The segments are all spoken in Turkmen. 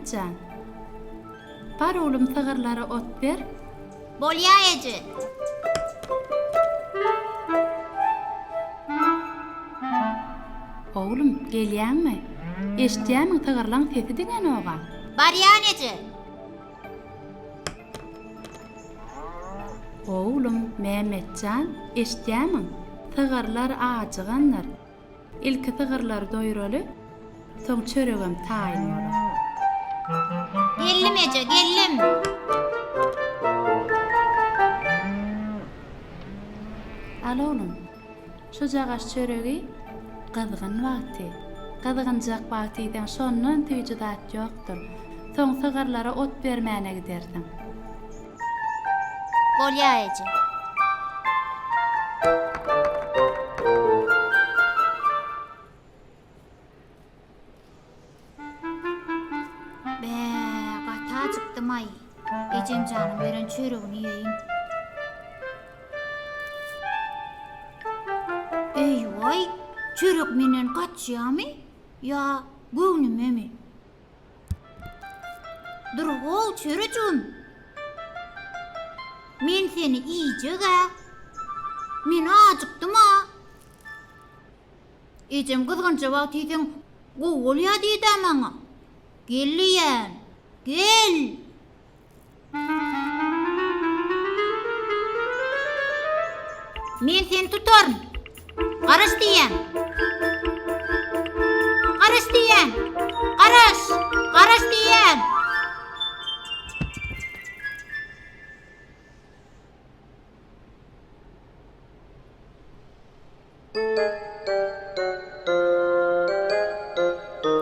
Mämmet jan. Bar oglum sygyrlara ot ber. Bolýa eje. Oglum, gelýäňmi? Eşitýämiň sygyrlaň sesi diňenoga. Barýan eje. Oglum, Mämmetjan, eşitýämiň? Sygyrlar ajygandyr. Ilki sygyrlary doýuraly, soň çöregem taýyn bolar. Geldim eje, geldim. Al oglum, şujagaş çöregi gyzgyn wagty. Gyzgynjak wagty iýseň şondan süýji zat ýokdur. Soň sygyrlara ot bermäne gidersiň. Bolýa eje. Bä, gaty ajykdym-aý. Ejem janyň beren çöregini iýeýin. Eý-waý, çörek menden gaçýamy ýa göwnümemi? Dur how, çörejigim. Men seni iýjeg-ä. Men ajykdym-a. Ejem gyzgynja wagt iýseň gowy bolýa diýd-ä maňa. Gel diýýän. Gel! Men seni tutaryn. Garaş diýýän. Garaş diýýän. Garaş! Garaş diýýän.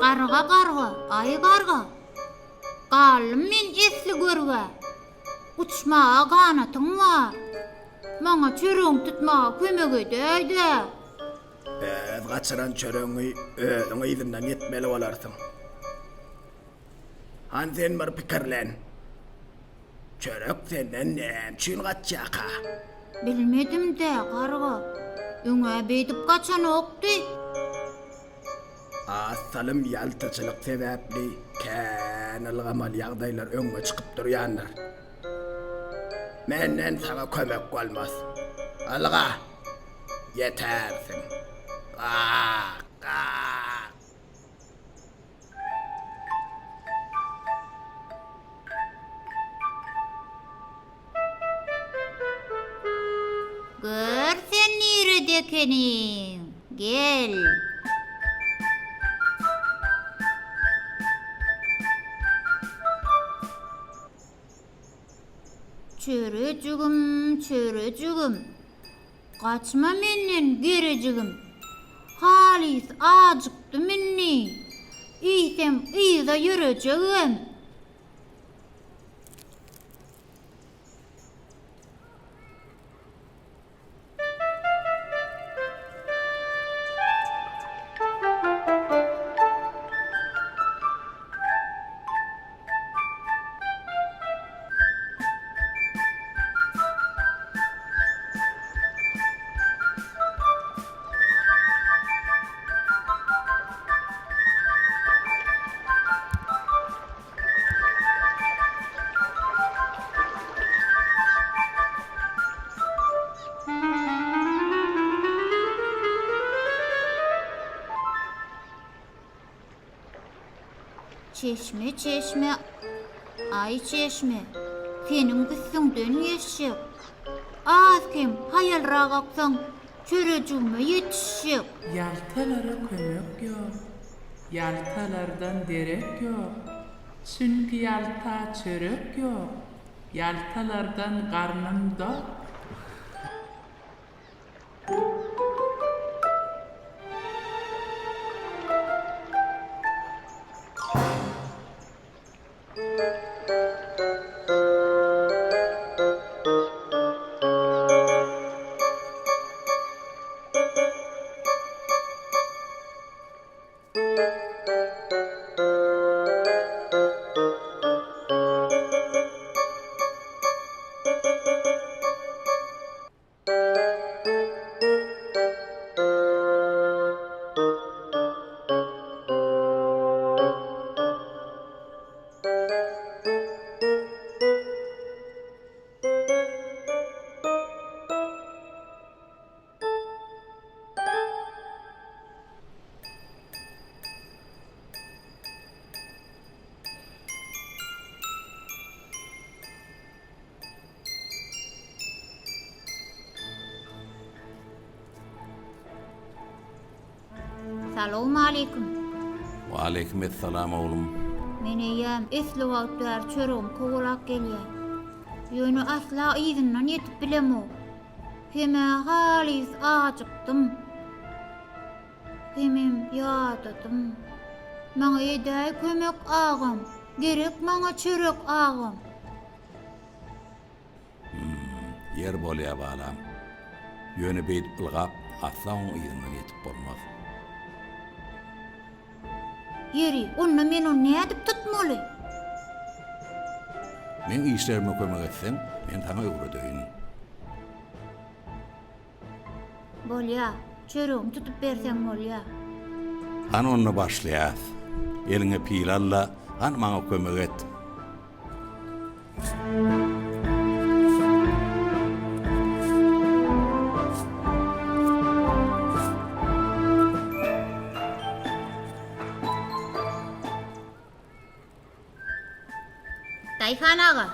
Garga garga, aý garga. Galdym men esli görgä. Uçmaga ganatyň bar. Maňa çöregiňi tutmaga kömek edäý-dä. Öz gaçyran çöregiňi özüň yzyndan ýetmeli bolarsyň. Hany sen bir pikirlen. Çörek senden näme üçin gaçýarka? Bilmedim-dä, garga. Öň-ä beýdip gaçanokdy. Az salym ýaltaçylyk sebäpli kän ylgamaly ýagdaýlar öňüňe çykyp durýandyr. Menden saňa kömek bolmaz. Ylga, ýetersiň. Gak, gak! Gör sen nirede ekeniň, gel. Çörejigim, çörejigim. Gaçma menden gerejigim. Halys ajykdym indi. Iýsem yza ýörejegem. Çeşme çeşme aý çeşme seniň üstüňden geçjek az kem haýalrak aksaň çörejigime ýetişjek. Ýaltalara kömek ýok, ýaltalardan derek ýok, çünki ýalta çörek ýok, ýaltalardan garnym dok. Salowmaleýkim. Waleýkim essalam oglum. Men eýýäm esli wagt bäri çöregimi kowalap gelýän. Ýöne asla yzyndan ýetip bilemok. Hemä halys ajykdym. Hemem ýadadym. Maňa edäý kömek agam. Gerek maňa çörek agam. Hum, ýer bolýa balam. Ýöne beýdip ylgap, asla oň yzyndan ýetip bolmaz. Ýeri, onda men ony nädip tutmaly? Meň işlerime kömek etseň, men saňa öwredeýin. Bolýa, çöregimi tutup berseň bolýa. Hany onda başlaýas. Eliňe pil al-da, hany maňa kömek et. Daýhan aga!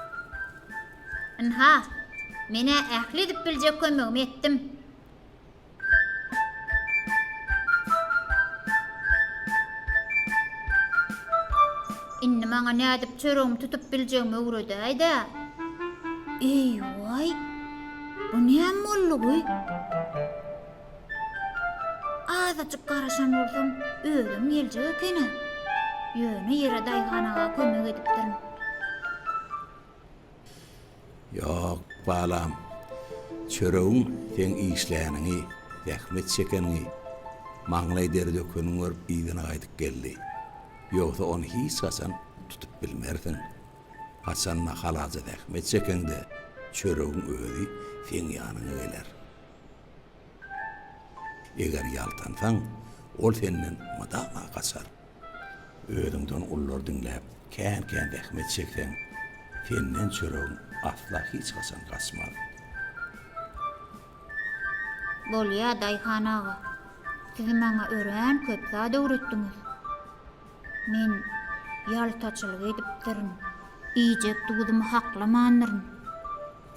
Ynha, men-ä ähli edip biljek kömegimi etdim. Indi maňa nädip çöregimi tutup biljegimi öwredäý-dä. Eý-waý! Bu näme boldugy? Azajyk garaşan bolsam, özüm geljek eken-ä. Ýöne ýere daýhan aga kömek edipdirin. Ýok, balam. Çöregiň seň işläniňi, zähmet çekeniňi, maňlaý deri dökeniňi görüp yzyna gaýdyp geldi. Ýogsa ony hiç haçan tutup bilmersiň. Haçanda halaja zähmet çekeňde, çöregiň özi seň ýanyňa geler. Eger ýaltansaň, ol senden mydama gaçar. Özüňden ululary diňläp, kän-kän zähmet çekseň, senden çöregiň asla hiç haçan gaçmaz. Bolýa, Daýhan aga. Siz maňa örän köp zat öwretdiňiz. Men ýaltaçylyk edipdirin. Iýjek duzumy haklamandyryn.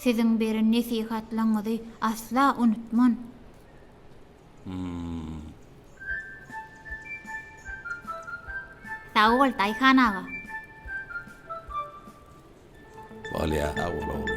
Siziň beren nesihatlaryňyzy asla unutman. Sag bol, Daýhan aga. Bolýa, sag bol oglum.